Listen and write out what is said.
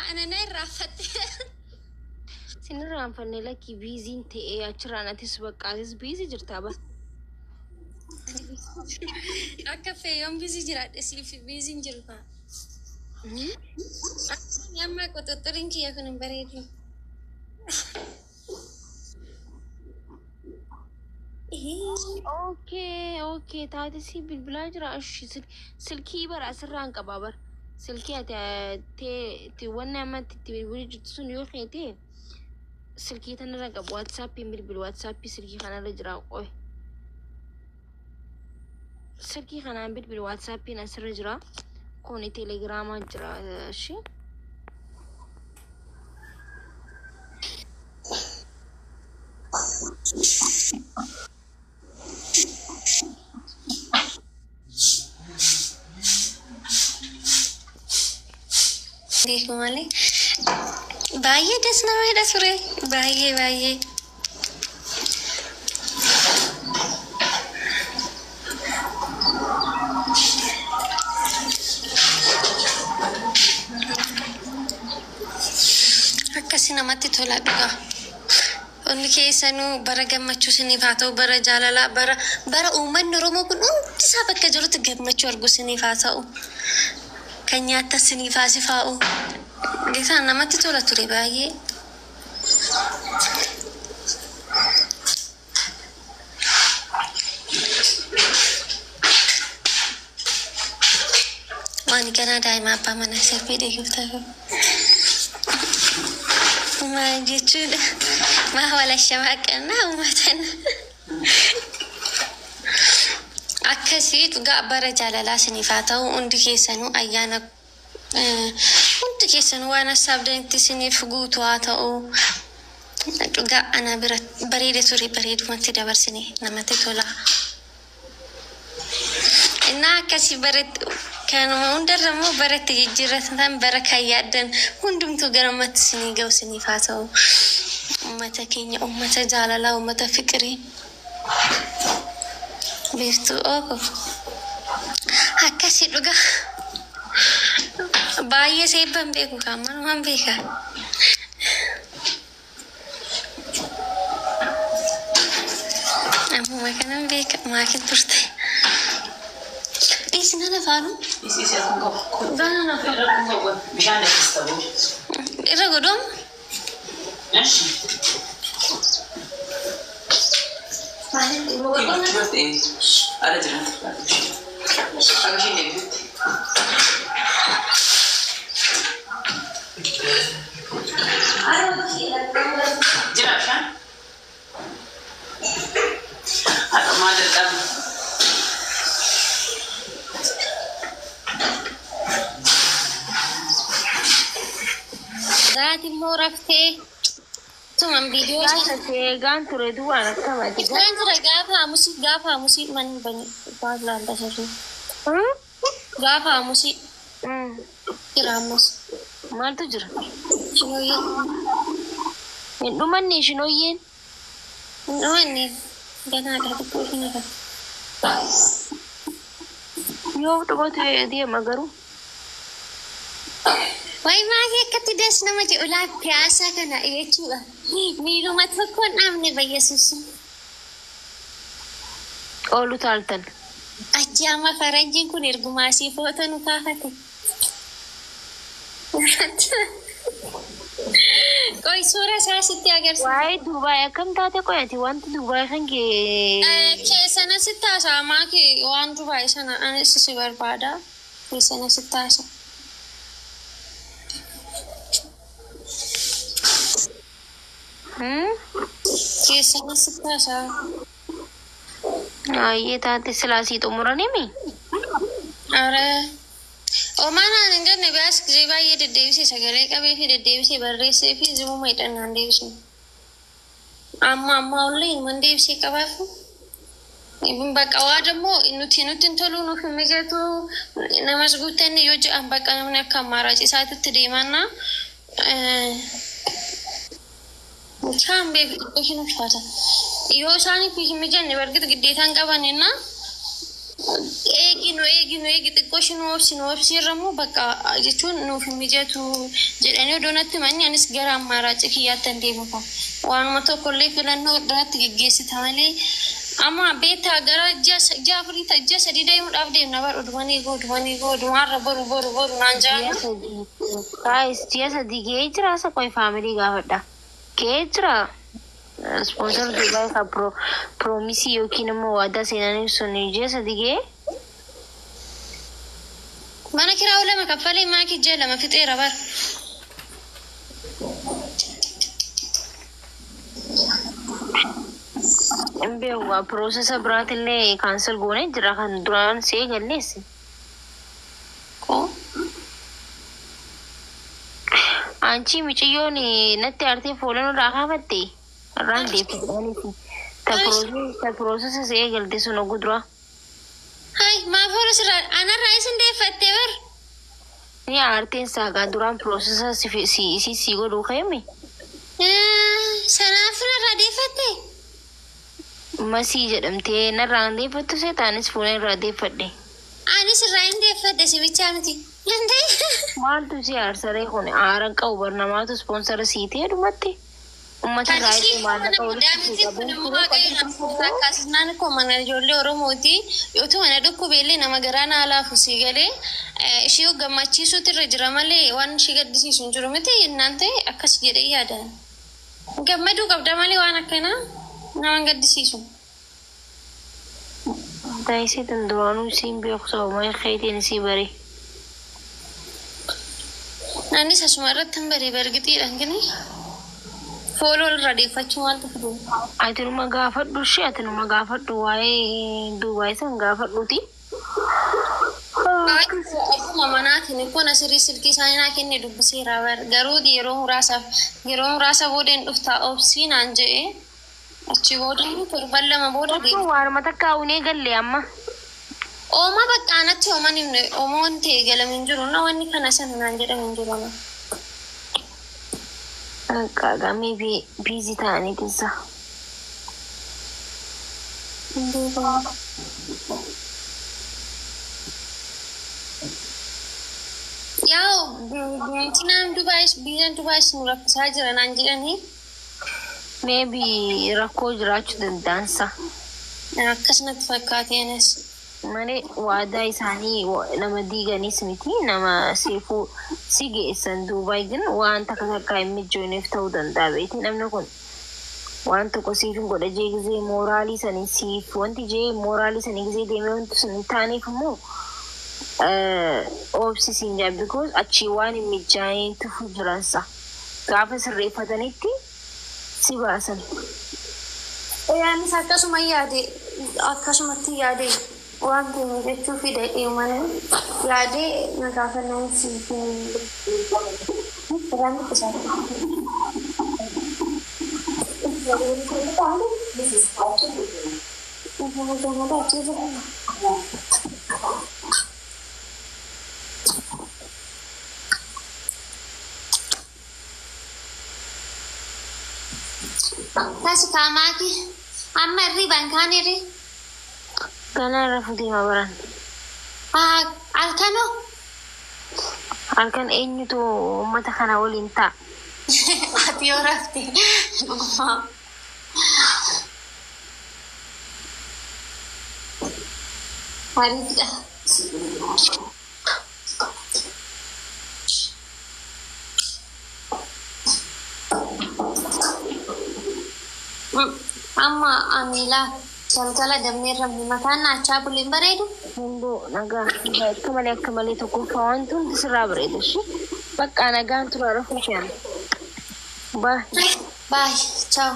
Ana na irraanfatte. Sin irraanfanne lakkii biiziin ta'ee achirraan atis bakka atis biizii jirtaa bar. Akka feeyoon biizii jiraadhe siif biiziin jiru kaa. Amma quxuxxuriin kiyya kun hin bareedu. Okay, okay, taate si bilbilaa jira. Ashi silkii bara asirraan qabaa bar. Silkii ati tee wanni amma itti bilbiluu jirtu sun yoo feete silkii tanarra qabu waatsaappiin bilbilu waatsaappii silkii kanarra jira qoy. Silkii kanaan bilbilu waatsaappiin asirra jira. Kuni teelegiraamaa jira. Ashi. Beeku malee. Baay'ee das nama jedha ture. Baay'ee baay'ee. Akkasi namatti tola dhugaa. Hundi keessanuu bara gammachuu isiniif haa ta'u, bara jaalalaa, bara bara uummanni Oromoo kun hundi isaa bakka jirutti gammachuu argu isiniif haa ta'u. Kan nyaattan isiniif haa sifaa'u. Isaan namatti tola ture baay'ee. Waan ganaa daa'ima abbaa manaa sirbii dhiiguftaa. Maal jechuudha? Maa wal ashamaaqqannaa uummatan. Akkasii dhugaa bara jaalalaa isiniif haa ta'u hundi keessanuu ayyaana hundi keessanuu waan hassaabdanitti isiniif guutu haa ta'u. Dhugaa ana bira bareeda ture bareedumatti dabarsine namatti tola. Innaa akkasii baratti kanuma hundarra immoo baratti jijjiirratan bara kan yaaddan hundumtuu garamatti isinii ga'u isiniif haa ta'u. Uummata keenya uummata jaalalaa uummata fiqirii. Biiftuu ooko. Akkasii dhugaa. Baay'ee seebban beeku kan manumaan beeka. Ammuma kanan beeka maakin turte. Dhiisi nan afaanu. Isiisi akkuma qabu. Dhugaa nan afaanu. Irra kun qabu. Bishaan danfista boo. Irra godhom. Eshi. Ala jira. Akka isheen deebitutti. Jira bishaan? Haadha maal dadhabu? Zaati immoo raftee. Tuman viidiyoo Gaafa seegaan ture duwwaan akkamati. Isaan ture gaafa hamusii gaafa hamusii manni bani baala tasarri. Gaafa hamusii jira ammas. Maaltu jira? Shinooyyee. Hin dhumanne shinooyyeen. Hin dhumanne ganaadha xiqqoo ishiin hafa. Yoo dhumatu deema garuu. Wayi maakii akkatti das nama jedhu laa piyaasaa kana jechuudha. Miiluma tokkoon dhaabne bayyesuus. Oolu taaltan. Achi amma faranjiin kun ergumaa asii footoo nu kaafate. Qoy suura isaa sitti agarsiisa. Waa'ee Duubaay akkam taate qoyati wanti Duubaay kan kee. Keessana sitti haasa'a maakii waan Dubaay sana anis si barbaada. Keessana sitti haasa'a. Keessana sitti haasa'a. Ayyee taate silaasii xumuranii mi? Ara. Omaan aan hin jenne biyaas gisee baay'ee deddeebisee sagalee qabee fi deddeebisee barreessee fi zimuma hidhannaan deebisne. Amma amma ollee ilman deebisee qabaafu. Bakka waa ደግሞ nuti nutti hin tolu nuuf hin mijatu namas guuttanne yoo jedhan bakka namni akka ammaaraaci isaatitti deemanna. Kaan beeku hin ulfaata. Yoo isaaniif hin mijanne bargit giddeetaan qabanina. Eegi nu eegi nu eegi xiqqoo ishii nu obsi nu obsi irra immoo bakka jechuun nuuf hin mijatu jedhanii odoo natti himanii anis gara ammaaraacii kiyyaatti hin deemu kan. Waanuma tokkollee filannoo irratti geggeessita malee amma beektaa gara ji'a afurii ji'a sadii deemuudhaaf deemna bar odumanii eeguu odumanii eeguu odumaarra boru boru boru naan Ji'a jaana. 3. Guys, ji'a 3 ga'ee jira isa qoy family gaafadha. Ga'ee jira. Sponsor Dubai ka pro promise yookiin immoo waadaa seenaniif sun ji'a 3 ga'ee. Mana kiraa lama kaffalee maakii ji'a 2 fixeera bar. Hin beeku gaa piroosesa biraatillee kaansel goonee jira kan duraan si eegallees. Koo. Anchi miciyyoon natti aartee foolan irraa kaafatte irraan deeffadhaaniiti. Ta piroosesa si eegalte sun oguu duraa. Hai, maaf hola sirraa anarraa isin deeffatte bar. Ni aarteen saagaa duraan piroosesa si si si godhuu ka'eme. Sanaaf narraa deeffatte. Masii jedhamtee narraan deeffattu seetaanis fuula irraa deeffadhe. Anis irraa hin deeffadhe si bichaa miti. Nante. Maaltu si aarsaree kun aara qabu barnamaatu ispoonsara sii ta'e dhumatti. Uummata irraa illee maallaqa walitti si Kun qabuun immoo turee waaqayyo akkasummaan koo mana ijoollee Oromooti. Yootuma mana dhukkubeellee nama garaa naa laafu sii galee ishee gammachiisuutu irra jira malee waan ishee gaddisiisu hin jiru miti yennaan ta'e akkas jedhee yaada. Gammaduu qabda malee waan akkanaa nama hin gaddisiisu. Taayisii tan duraanuu isiin beeku sababa keetiin isii bare. Anis asuma irratti hin baree bargitiidhaan gini fooloo irraa deeffachuu maaltu fidu? Ati numa gaafadhu ishee ati numa gaafadhu waa'ee Duubaay san gaafadhuuti. Akkuma manaatiin kun asirii silkii isaanii naa kenne dubbiseera bar garuu yeroo muraasaaf yeroo muraasa booda hin dhuftaa obsii naan jedhe achi booda torban 2 booda Jechuun waanuma takka hawnee galle amma. Ooma bakka anatti ooman hin ooma wanti eegalame hin jiru na wanni kana sana naan jedhame hin jiru ama. Qaaqamee biizii ta'anii keessa. Yaa intinaan Dubaayis biyyaan Dubaayis nu rakkisaa jira naan jedhanii. Maybe rakkoo jiraachuu danda'ansa. Akkasumatti fakkaateenis. Malee waadaa isaanii nama diiganis miti nama seefuu si geessan Duubaay gin waan takka takka hin mijoofneef ta'uu danda'a beekti namni kun waan tokko siif hin godha jee gizee mooraalii sanii siif wanti jee mooraalii sanii gizee deemee wanti sun hin taaneef immoo obsi siin jaa because achii waan hin mijaa'in tufu jiransa gaafa sirreeffatanitti si baasan. Anis akkasuma yaade akkasumatti yaade waan keenya jechuu fi dhaqee mana yaade na gaafannaan siif Kasi kaamaati amma irriban kaan irri Ganaa irra fuutee baran. Halkanoo. Halkan eenyutu uummata kana waliin ta'a? Ati yoo rafte dhugumaa. Ariifdha. Amma amila galgala damee rabni mataan naachaa buleen bareedu. Hunduu nagaa akka malee akka malee tokkoffaa wanti hundi sirraa bareeda ishee. Bakka nagaan tura rafuu isheen. Bye. Bye. Ciao.